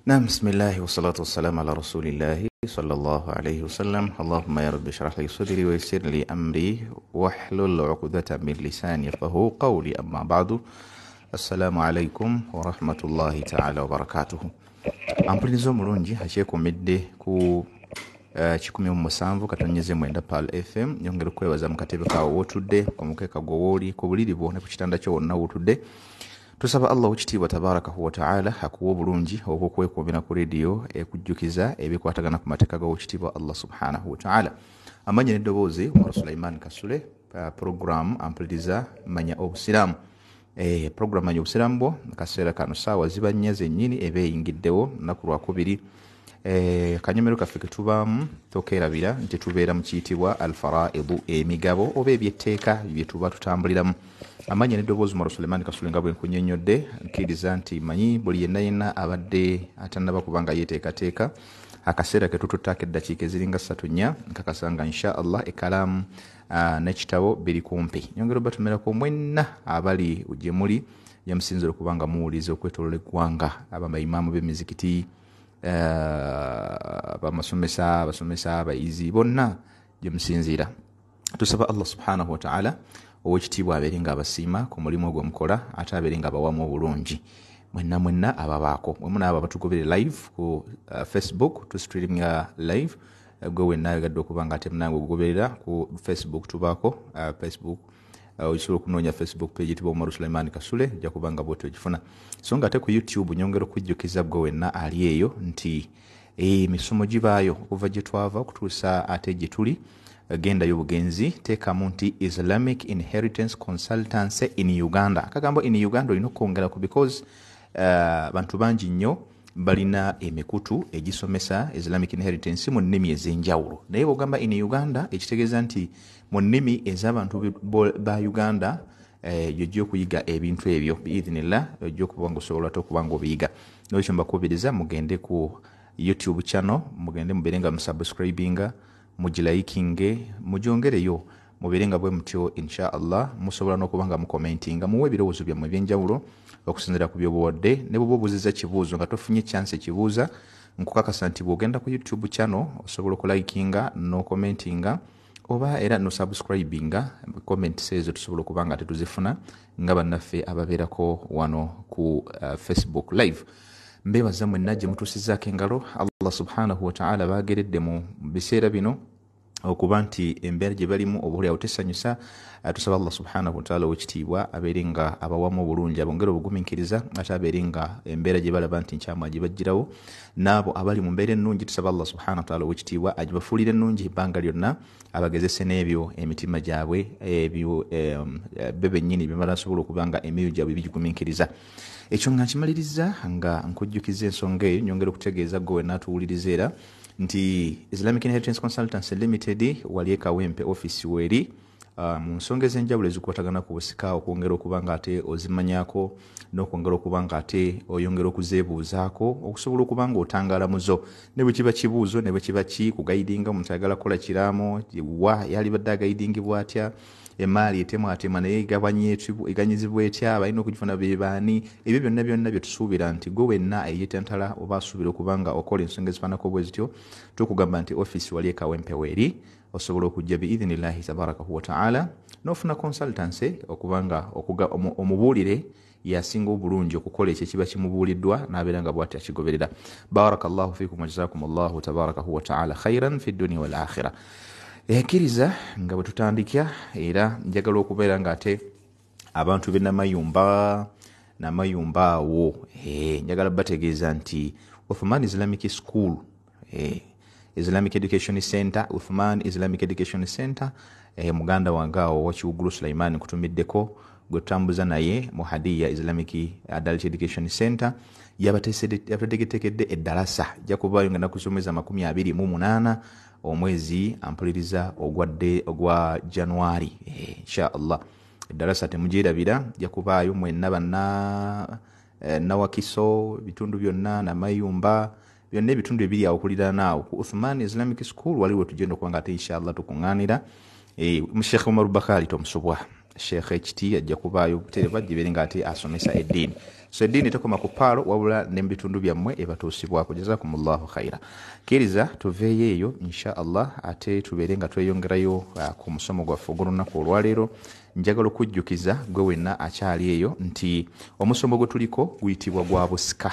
Naam, bismillahi wassalatu wassalamu ala rasulillahi sallallahu alayhi wasallam. Allahumma ya rabbi shrah li sadri wa yassir li amri wahlul uqdatan min lisani yafqahu qawli. Amma ba'du. Assalamu alaikum wa rahmatullahi ta'ala wa barakatuhu. Ampuliriza omulungi akyekumidde ku 107.9 Pearl FM. Nyongera okwebaza mu katebe kawo w'otudde, ku mukeeka gwo w'oli, ku buliri bwo ne ku kitanda kyo wonna w'otudde. Tusaba Allah ow'ekitiibwa tabarakahu wa ta'ala akuwa obulungi obw'okwekuumira ku rediyo ekujjukiza ebikwatagana ku mateeka g'owekitiibwa Allah subhanahu wa ta'ala. Amanya n'eddoboozi Umar Sulaiman Kasule, program ampuliriza Manya Obusiraamu. Program Manya Obusiraamu bwo akaseera kano ssaawa ziba nnya zennyini eba eyingiddewo lunaku lwakubiri. Kanyomero kaffe ke tubaamu tokeerabira nti tubeera mu kiyitibwa alfaraidu, emigabo oba ebyetteeka bye tuba tutambuliramu. Amanya n'eddoboozi Umar Sulaiman Kasule nga bwe nkunnyonnyodde, nkkiriza nti manyi buli yenna yenna abadde atannaba kuba nga yeeteekateeka akaseera ke tututtaako eddakiika eziringa 3-4, nkakasa nga insha Allah ekkalaamu n'ekitabo biri kumpi. Nyongera obatumirako mwenna abali gye muli gye musinzira okuba nga muwuliza okwetooloola eggwanga, abamayimaamu b'emizikiti, abamasomesa, abasomesa, abayizi, bonna gye musinziira. Tusaba Allah subhanahu wa ta'ala ow'ekitiibwa abeere nga abasiima ku mulimu ogwo mukola, ate abeere nga abawamu obulungi mwenna mwenna ababaako. Mwe munaaba abatugobere live ku Facebook, tustreaminga live. Gwe wenna ayagadde okuba nga ate munange ogoberera ku Facebook, tubaako Facebook. Osobola okunoonya Facebook page eyitibwa Umar Sulaiman Kasule, ojja kuba nga bw'otyo ogifuna. So nga ate ku YouTube nyongera okujjukiza gwe wenna ali eyo nti emisomo gibaayo okuva gye twava okutuusa ate gye tuli. Gendayo bugenzi, teekamu nti Islamic Inheritance Consultancy in Uganda. Akagambo in Uganda olina okwongerako because bantu bangi nnyo balina emikutu egisomesa Islamic Inheritance mu nnimi ez'enjawulo. Naye bw'ogamba in Uganda ekitegeeza nti mu nnimi ez'abantu ba Uganda ojja okuyiga ebintu ebyo biidhinillah, ojja okuba ng'osobola ate okuba ng'obiyiga. N'olwekyo mbakubiriza mugende ku YouTube channel, mugende mubeere nga musubscribinga, mugilikinge, mugyongereyo, mubeere nga bwe mutyo insha Allah. Musobola n'okuba nga mukomentinga, muwe ebirowoozo byammwe eby'enjawulo okusinziira ku by'obuwadde. Ne bw'oba obuuzizza kibuuzo nga tofunye chance ekibuuza, nkukakasa nti bw'ogenda ku YouTube channel osobola okulikinga n'okomentinga oba era n'osubscribinga. Comments ezo tusobola okuba nga tetuzifuna nga bannaffe ababeerako wano ku Facebook live. Mbeebaza mwenna gye mutuusizzaako engalo. Allah subhanahu wa ta'ala baageredde mu biseera bino okuba nti embeera gye balimu obuulyawo tesanyusa. Tusaba Allah subhanahu wa ta'ala ow'ekitiibwa abeere nga abawamu obulungi, abongere obugumiikiriza, ate abeere nga embeera gye balaba nti nkyamu agibaggyirawo. N'abo abali mu mbeera ennungi tusaba Allah subhanahu wa ta'ala ow'ekitiibwa agibafuulire ennungi ebbanga lyonna, abagezese n'ebyo emitima gyabwe ebyo be bennyini bye banasobola okuba nga emyoyo gyabwe bigigumiikiriza. Ekyo nga nkimaliriza nga nkujjukiza ensonga eyo, nyongera okutegeeza gwe wenna atuwuliriza era nti Islamic Inheritance Consultancy Limited wali e Kawempe office weeri mu nsonga ez'enjawulo ezikwatagana ku busika, okwongera okuba nga ate ozimanyaako n'okwongera okuba nga ate oyongera okuzeebuuzaako okusobola okuba nga otangaala mu zo. Ne bwe kiba kibuuzo, ne bwe kiba ki kugayidinga, omuntu ayagala kukola kiraamo, wa yalibadde agayidingibwa atya, emaali etemwatemwa naye eganyizibwa etya, balina okugifuna be baani. Ebyo byonna byonna bye tusuubira nti gwe wenna eyeetantala oba asuubira okuba nga okola ensonga ezifaananako bwe zityo, tukugamba nti ofiisi wali e Kawempe weeri, osobola okujja biidhinillahi tabarakahu wa ta'ala n'ofuna consultancy okuba nga omubuulire yasinga obulungi okukola ekyo ekiba kimubuuliddwa n'abeera nga bw'atyo akigoberera. Barakallahu fiikum wa jazakumullahu tabarakahu wa ta'ala khairan fi dunya wal akhirah. Ekkiriza nga bwe tutandika, era njagala okubeera ng'ate abantu b'e Namayumba awo, njagala bategeeza nti Uthman Islamic School, Islamic Education Center, Uthman Islamic Education Center, muganda wange awo Wakiwuggulu Sulaiman nkutumiddeko gwe tutambuza naye mu Hadiya Islamic Adult Education Center, yabategetekedde eddalasa ejja kubaayo nga ennaku z'omwezi 28 omwezi ampuliriza ogwadde ogwa January, insha Allah. Eddalasa temugyerabira, ejja kubaayo mwenna banna Nawakiso, ebitundu byonna, Namayumba, byonna ebitundu ebiri awo okuliraana awo ku Uthman Islamic School waliwo tugenda okuba nga ate insha Allah tukuŋŋaanira. Sheikh Umar Bakali tomusubwa. Sheikh HT ajja kubaayo butereevu, ajja nga ate asomesa eddiini. So eddiini tekoma ku paalo, wabula ne mu bitundu byammwe ebatuusibwako. Jazakumullahu khaira. Kkiriza tuveeyo eyo insha Allah, ate tubeere nga tweyongerayo ku musomo gwaffe ogw'olunaku olwaleero. Njagala okujjukiza gwe wenna akyali eyo nti omusomo gwe tuliko guyitibwa gwa busika.